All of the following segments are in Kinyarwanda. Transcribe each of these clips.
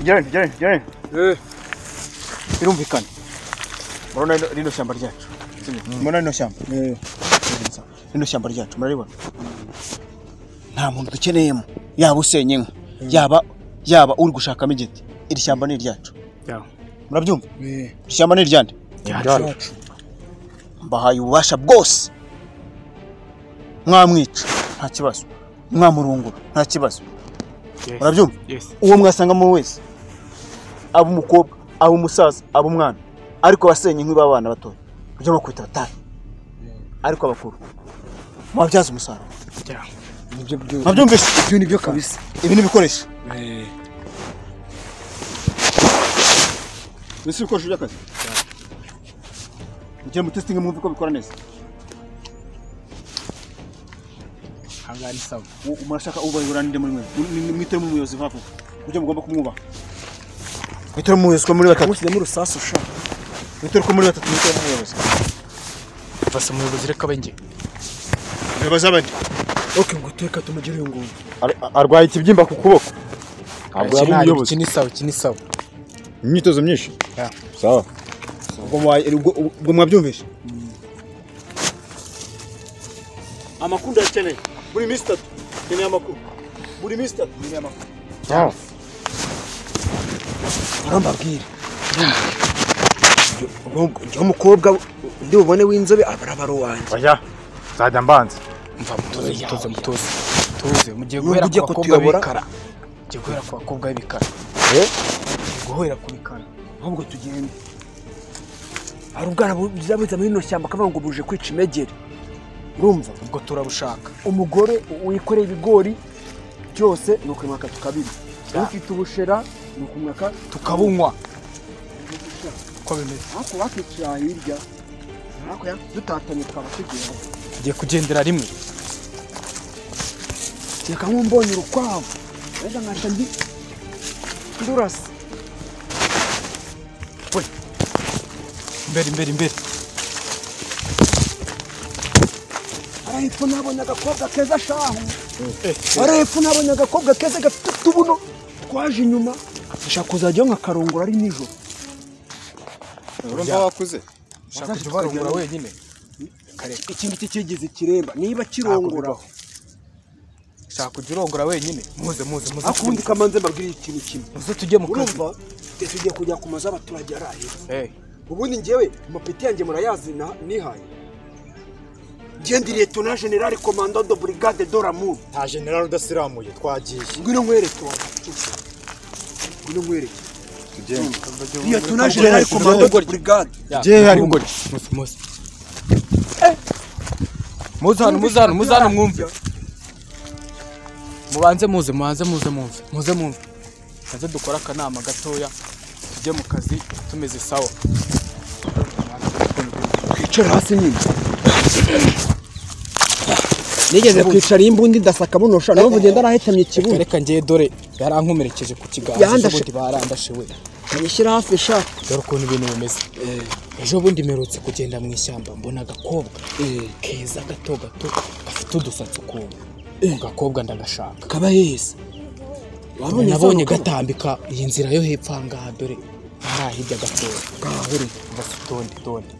Geren. Birumvikana. Murabona rino shyamba ryacu. Murabona rino shyamba. Rino shyamba ryacu muraribona. Nta muntu dukeneyemo. Yaba usenye inka, yaba uri gushakamo igiti. Iri shyamba ni iryacu. Murabyumva? Iri shyamba ni iryande? Ryacu. Mbahaye ububasha bwose. Mwamwica nta kibazo. Mwamurungura nta kibazo. Murabyumva? Uwo mwasangamo wese, aba umukobwa, aba umusaza, aba umwana, ariko abasenye inkwi b'abana batoya ujya bakwita batari, ariko abakuru mwabyaza umusaruro. Mwabyumvise? Ibyo ni byo kabisa. Ibi ni ibikoresho. Mbese ibikoresho by'akazi mugiye mutesitinge mwumve ko bikora neza. Hangani sawa. Murashaka ubayobora ninde muri mwe? Mwitemo umuyobozi vuba vuba. Kugira mugomba kumwubaha. Mwitemo umuyobozi ko muri batatu. Mushyizemo urusasu sha. Mwitemo ko muri batatu mwitemo umuyobozi. Basa umuyobozi reka benge. Umuyobozi abandi. Okay, ngo teka tumugire uyu nguyu. Arwaye ikibyimba ku kuboko. Ntabwo yari umuyobozi. Iki ni sawa. Imyitozo myinshi. Sawa. Ubwo mwabyumvise? Amakuru ndakeneye. Buri minsi itatu nkeneye amakuru. Buri minsi itatu nkeneye amakuru. Arambabwira. Njye umukobwa ndi bubone w'inzobe abarabara uwanjye. Oya, nzajya mbanza. Mva mutuze. Tuze mugiye guhera ku bakobwa b'ibikara. Mugiye guhera ku bakobwa b'ibikara. Guhera ku bikara. Ahubwo tugende. Hari ubwana buza muri ino shyamba kavuga ngo buje kwica imegeri. Urumva? Ubwo turabushaka. Umugore wikoreye ibigori byose ni ukumwaka tukabirya. Ufite ubushera ni ukumwaka tukabunywa. Uko bimeze. Ariko wakicara hirya. Ariko dutatanye twaba tugiye. Tugiye kugendera rimwe. Reka nkumbonye urukwavu. Wenda nkaca ndi ndurasa. We. Imbere. Arahepfo nabonye agakobwa keza shahu. Arahepfo nabonye agakobwa keza gafite utubuno twaje inyuma. Ndashaka kuzajyayo nkakarongora ari nijoro. Urumva wakuze? Ushaka kujya ubarongora wenyine? Iki ngiki kigize ikiremba niba kirongora. Ushaka kujya urongora wenyine? Muze. Akundi kamanze mbabwire ikintu kimwe. Muze tujye mu kazi. Urumva? Tugiye kujya ku mazu y'abaturage arahe. Ubundi njyewe amapeti yanjye murayazi nihaye. Ngendi Lieutenant General Commandant de Brigade de Ramour. Nta general udasiramuye twagiye. Ngwino nkwereke. Tugende. Lieutenant General Commandant de Brigade. Tugiye hari ngori. Muze. Muze hano mwumve. Mubanze muze mwumve. Maze dukora akanama gatoya tujye mu kazi tumeze sawa. Kwicara hasi nyine. Nigeze kwicara imbundi ndasaka bunosha naho mugenda arahetamye ikibuno. Reka ngiye dore yarankomerekeje ku kiganza ejo bundi barandashe we. Nyishyira hafi sha. Dore ukuntu ibintu bimeze. Ejo bundi mperutse kugenda mu ishyamba mbona agakobwa keza gato gafite udusatsi ukuntu. Agakobwa ndagashaka. Kaba heza. Nabonye gatambika iyi nzira yo hepfo ngaha dore hari hirya gatoya. Gahure. Basi tonde.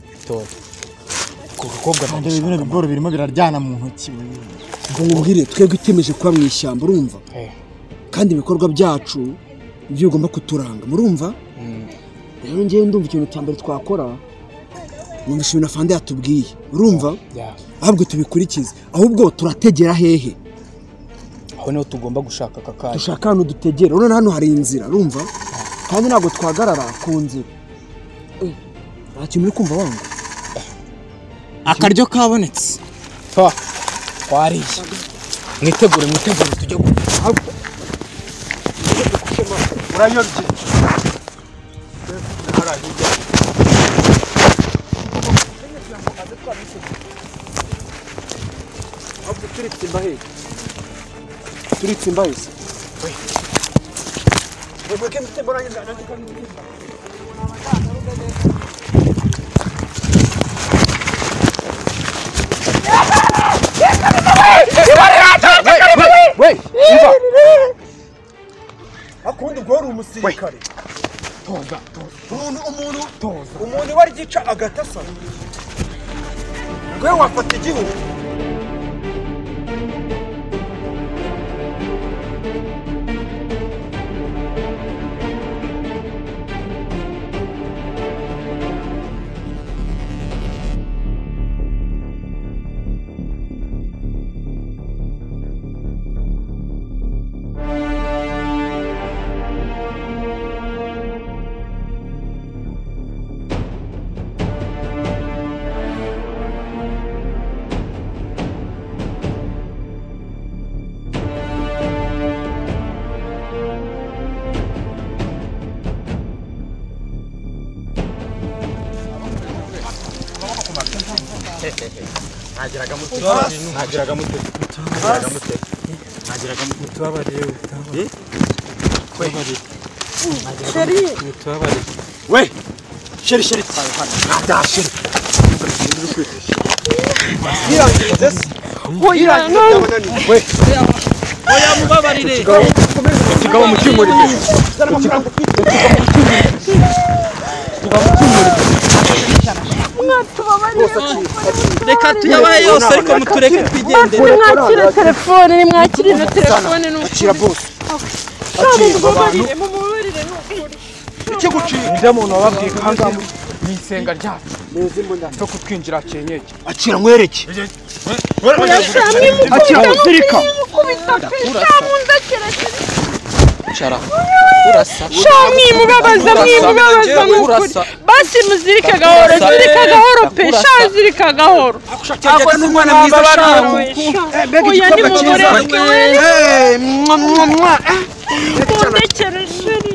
Agakobwa ndagashaka. Bino bigoro birimo biraryana mu ntoki. Ngo nkubwire twebwe itemeje kuba mu ishyamba urumva? Kandi ibikorwa byacu ibyo ugomba kuturanga murumva? Rero ngiye ndumva ikintu cya mbere twakora numva na Fande yatubwiye urumva? Ahubwo tubikurikize. Ahubwo turategera hehe? Aho niho tugomba gushaka akakanya. Dushaka hano dutegera. Urabona hano hari inzira urumva? Kandi ntabwo twahagarara ku nzira. Nta kintu uri kumva wangu. Akaryo kabonetse. Twariye. Mwitegure tujye Urayobye. Turitse imbahe. Akundi ubwo wari umusirikare. Toza toza. Umuntu toza. Umuntu wari gica agatasa. Ngwe wafata igihugu. We sheri sheri sheri reka tuyabahe yose ariko mutureke twigendere. Mwakire telefone, nimwakire ino telefone Akira boss. Mumubabarire, mumubabarire nukuri. Ikiguciye nde muntu wababwiye ko ahangaha mu isenga ryacu cyo kutwinjira kenyeke. Akira nkwereke. Akira zirika. Cara. Urasa. Mwimubabaza mwimubabaza nukuri. Basi muzirike gahoro, zirika gahoro pe, sha zirika gahoro. Ako ni umwana mwiza sha. Mbega igikobwa cyiza. Mwa mwa mwa. Mundekere sheri.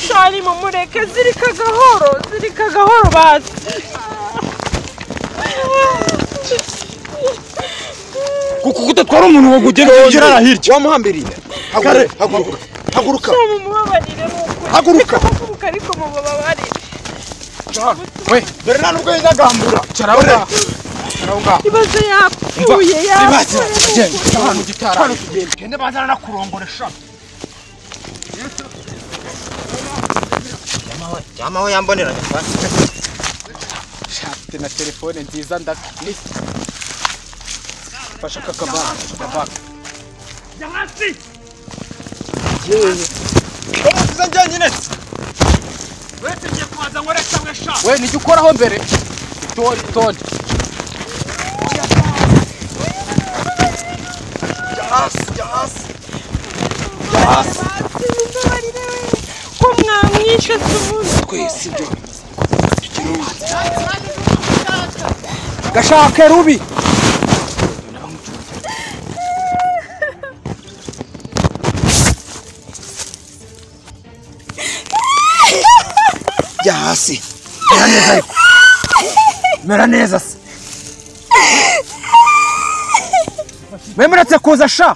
Shari mumureke, zirika gahoro, zirika gahoro basi. Kuko kutatwara umuntu ngo ugende ugera hirya. Wamuhambiriye. Haguruka. Haguruka. Mumubabarire nukuri. Haguruka. Haguruka ariko mubabarire. We dore nta nubwo yizagambura. Cara. Ibaze yapfuye yapfuye. Hano gitara. Gende bazana nakurongoresha. Jama we yamboneranye kwa. Shafite na telefone nziza ndakini. Fasha kakabaka, kakabaka. Jahasi. Yewe. Komusiza njyenyine. Uretse ngiye kubanza nkore kamwe sha. We nijye ukoraho mbere. Toni toni. Jahasi, jahasi. Jahasi. Ko mwamwishe tubuze. Twese ibyo. Gashake rubi. Jya hasi. Mera neza ariko. Mera neza se. Mwe muretse kuza sha.